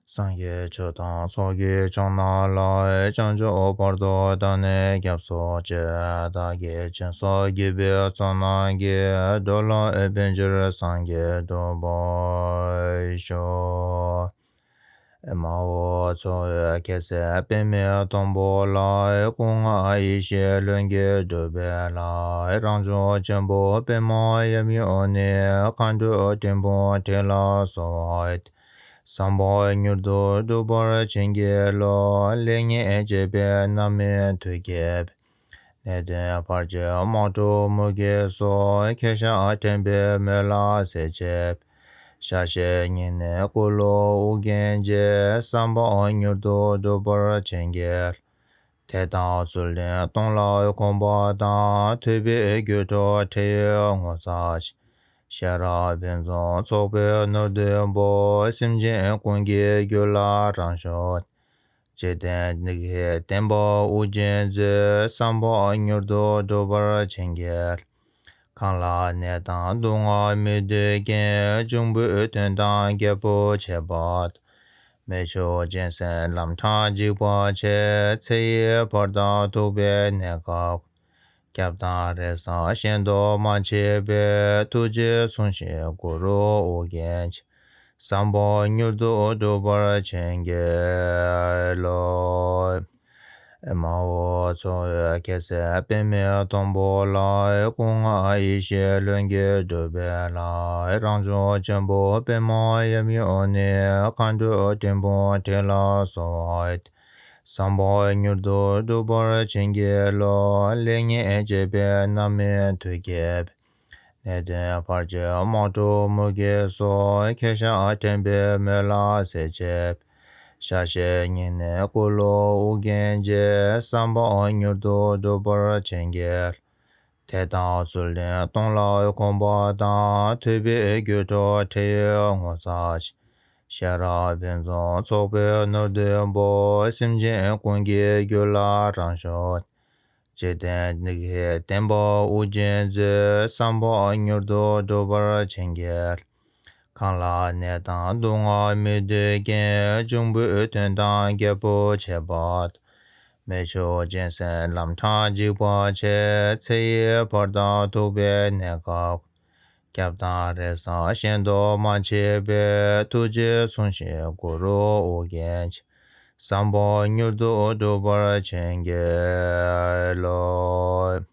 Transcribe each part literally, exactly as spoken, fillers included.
སངས་རྒྱས་ཆོས་དང་ཚོགས་ཀྱི་མཆོག་རྣམས་ལ། བྱང་ཆུབ་བར་དུ་བདག་ནི་སྐྱབས་སུ་མཆི། བདག་གིས་སྦྱིན་སོགས་བགྱིས་པའི་ཚོགས་རྣམས་ཀྱིས། འགྲོ་ལ་ཕན་ཕྱིར་སངས་རྒྱས་འགྲུབ་པར་ཤོག། ཨེ་མ་ཧོ། ཚོགས་དབུས་རྒྱལ་སྲས་པདྨའི་སྡོང་པོ་ལ། སྐུ་ལྔ་ཡེ་ཤེས་ལྷུན་གྱིས་གྲུབ་པའི་ལྷ། རང་བྱུང་ཆེན་པོ་པདྨ་ཡབ་ཡུམ་ནི། མཁའ་འགྲོ་སྤྲིན་ཕུང་དྲི་ལ་བསིལ་བ། བསམ་པ་མྱུར་དུ་འགྲུབ་པར་བྱིན་གྱིས་རློབས། ལེགས་ཉེས་འབྱེད་པའི་རྣམ་སྨིན་མཐུ་རྒྱས་པའི། ནད་གདོན་བར་ཆད་དམག་འཁྲུག་མུ་གེ་སོགས། ཁྱེད་ཞབས་དྲན་པའི་མོད་ལ་སེལ་བྱེད་པའི། ཞལ་བཞེས་སྙིང་ནས་བསྐུལ་ལོ་ཨོ་རྒྱན་རྗེ། བསམ་པ་མྱུར་དུ་འགྲུབ་པར་བྱིན་གྱིས། དད་དང་ཚུལ་ལྡན་སྟོང་ལ་གོམས་པ་དང་། ཐོས་པའི་རྒྱུད་སྒྲོག་ཁྲིད་ཡོན་ངོ་མཚར་ཆེ། ཤེས་རབ་ཕུན་སུམ་ཚོགས་པའི་ནོར་བདུན་པོ། སེམས་ཅན་ཀུན་གྱི་རྒྱུད་ལ་རང་ཤོག། འཇིག་རྟེན་བདེ་གཤེགས་བསྟན་པ་དབུ་ཅན་མཛོད། བསམ་པ་མྱུར་དུ་འགྲུབ་པར་བྱིན་གྱིས། གང་ལ་ནད་དང་སྡུག་བསྔལ་མི་འདོད་ཀྱང་། འབྱུང་པོའི་དོན་དང་རྒྱལ་པོ་བྱེད་པ་དང་། མི་ཆོས་སྦྱིན་སྲེག་ལམ་འཕྲང་འཇིགས་པ་ཆེ། ཚེ་ཡི་བར་དག་ཐུག་པའི་གནས་སྐབས། སྐྱབས་དང་རེ་ས་གཞན་དུ་མ་མཆིས་པས། ཐུགས་རྗེས་བཟུང་ཞིང་གུ་རུ་ཨོ་རྒྱན་ཆེ། བསམ་པ་མྱུར་དུ་འགྲུབ་པར་བྱིན་གྱིས་རློབས། ཨེ་མ་ཧོ། ཚོགས་དབུས་རྒྱལ་སྲས་པདྨའི་སྡོང་པོ་ལ། སྐུ་ལྔ་ཡེ་ཤེས་ལྷུན་གྱིས་གྲུབ་པའི་ལྷ། རང་བྱུང་ཆེན་པོ་པདྨ་ཡབ་ཡུམ་ནི། མཁའ་འགྲོ་སྤྲིན་ཕུང་དྲི་ལ་བསིལ་བ། བསམ་པ་མྱུར་དུ་འགྲུབ་པར་བྱིན་གྱིས་རློབས། ལེགས་ཉེས་འབྱེད་པའི་རྣམ་སྨིན་མཐུ་རྒྱས་པའི། ནད་གདོན་བར་ཆད་དམག་འཁྲུག་མུ་གེ་སོགས། ཁྱེད་ཞབས་དྲན་པའི་མོད་ལ་སེལ་བྱེད་པའི། ཞལ་བཞེས་སྙིང་ནས་བསྐུལ་ལོ་ཨོ་རྒྱན་རྗེ། བསམ་པ་མྱུར་དུ་འགྲུབ་པར་བྱིན་གྱིས། དད་དང་ཚུལ་ལྡན་སྟོང་ལ་གོམས་པ་དང་། ཐོས་པའི་རྒྱུད་སྒྲོག་ཁྲིད་ཡོན་ངོ་མཚར་ཆེ། ཤེས་རབ་ཕུན་སུམ་ཚོགས་པའི་ནོར་བདུན་པོ། སེམས་ཅན་ཀུན་གྱི་རྒྱུད་ལ་རང་ཤོག། འཇིག་རྟེན་བདེ་གཤེགས་བསྟན་པ་དབུ་ཅན་མཛོད། བསམ་པ་མྱུར་དུ་འགྲུབ་པར་བྱིན་གྱིས། གང་ལ་ནད་དང་སྡུག་བསྔལ་མི་འདོད་ཀྱང་། འབྱུང་པོའི་དོན་དང་རྒྱལ་པོ་བྱེད་པ་དང་། མི་ཆོས་སྦྱིན་སྲེག་ལམ་འཕྲང་འཇིགས་པ་ཆེ། ཚེ་ཡི་བར་དག་ཐུག་པའི་གནས་སྐབས། སྐྱབས་དང་རེ་ས་གཞན་དུ་མ་མཆིས་པས། ཐུགས་རྗེས་བཟུང་ཞིང་གུ་རུ་ཨོ་རྒྱན་ཆེ། བསམ་པ་མྱུར་དུ་འགྲུབ་པར་བྱིན་གྱིས་རློབས།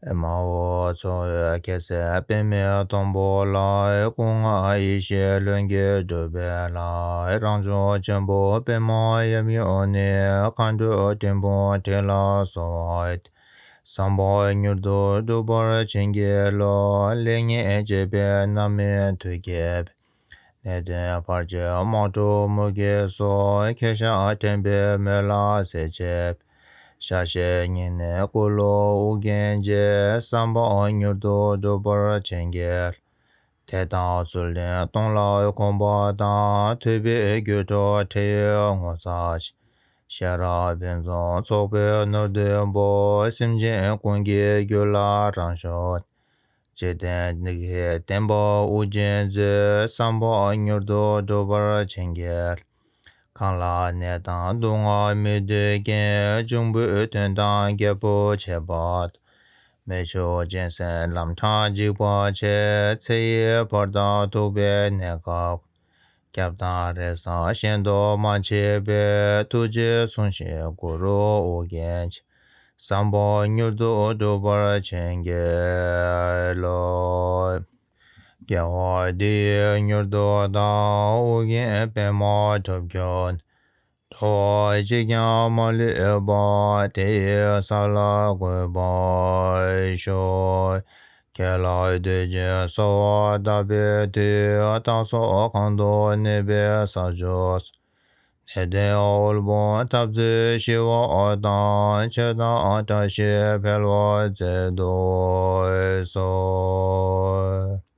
ཨེ་མ་ཧོ། ཚོགས་དབུས་རྒྱལ་སྲས་པདྨའི་སྡོང་པོ་ལ། སྐུ་ལྔ་ཡེ་ཤེས་ལྷུན་གྱིས་གྲུབ་པའི་ལྷ། རང་བྱུང་ཆེན་པོ་པདྨ་ཡབ་ཡུམ་ནི། མཁའ་འགྲོ་སྤྲིན་ཕུང་དྲི་ལ་བསིལ་བ། བསམ་པ་མྱུར་དུ་འགྲུབ་པར་བྱིན་གྱིས་རློབས། ལེགས་ཉེས་འབྱེད་པའི་རྣམ་སྨིན་མཐུ་རྒྱས་པའི། ནད་གདོན་བར་ཆད་དམག་འཁྲུག་མུ་གེ་སོགས། ཁྱེད་ཞབས་དྲན་པའི་མོད་ལ་སེལ་བྱེད་པའི། ཞལ་བཞེས་སྙིང་ནས་བསྐུལ་ལོ་ཨོ་རྒྱན་རྗེ། བསམ་པ་མྱུར་དུ་འགྲུབ་པར་བྱིན་གྱིས། དད་དང་ཚུལ་ལྡན་སྟོང་ལ་གོམས་པ་དང་། ཐོས་པའི་རྒྱུད་སྒྲོག་ཁྲིད་ཡོན་ངོ་མཚར་ཆེ། ཤེས་རབ་ཕུན་སུམ་ཚོགས་པའི་ནོར་བདུན་པོ། སེམས་ཅན་ཀུན་གྱི་རྒྱུད་ལ་རང་ཤོག། འཇིག་རྟེན་བདེ་གཤེགས་བསྟན་པ་དབུ་ཅན་མཛོད། བསམ་པ་མྱུར་དུ་འགྲུབ་པར་བྱིན་གྱིས། གང་ལ་ནད་དང་སྡུག་བསྔལ་མི་འདོད་ཀྱང་། འབྱུང་པོའི་དོན་དང་རྒྱལ་པོ་བྱེད་པ་དང་། མི་ཆོས་སྦྱིན་སྲེག་ལམ་འཕྲང་འཇིགས་པ་ཆེ། ཚེ་ཡི་བར་དག་ཐུག་པའི་གནས་སྐབས། སྐྱབས་དང་རེ་ས་གཞན་དུ་མ་མཆིས་པས། ཐུགས་རྗེས་བཟུང་ཞིང་གུ་རུ་ཨོ་རྒྱན་ཆེ། བསམ་པ་མྱུར་དུ་འགྲུབ་པར་བྱིན་གྱིས་རློབས། དགེ་བ་འདི་ཡིས་མྱུར་དུ་བདག། ཨོ་རྒྱན་པདྨ་དྲུབ་ཀྱང་། འགྲོ་བ་གཅིག་ཀྱང་མ་ལུས་པ། དེ་ཡི་ས་ལ་འགོད་པར་ཤོག། ཁྱེད་ལ་འདོད་ཅིང་གསོལ་བ་བཏབ་པའི་མཐུས། བདག་སོགས་གང་དུ་གནས་པའི་ས་ཕྱོགས་སུ། ནད་གདོན་དབུལ་ཕོངས་འཐབ་རྩོད་ཞི་བ་དང་། ཆོས་དང་བཀྲ་ཤིས་འཕེལ་བར་མཛད་དུ་གསོལ།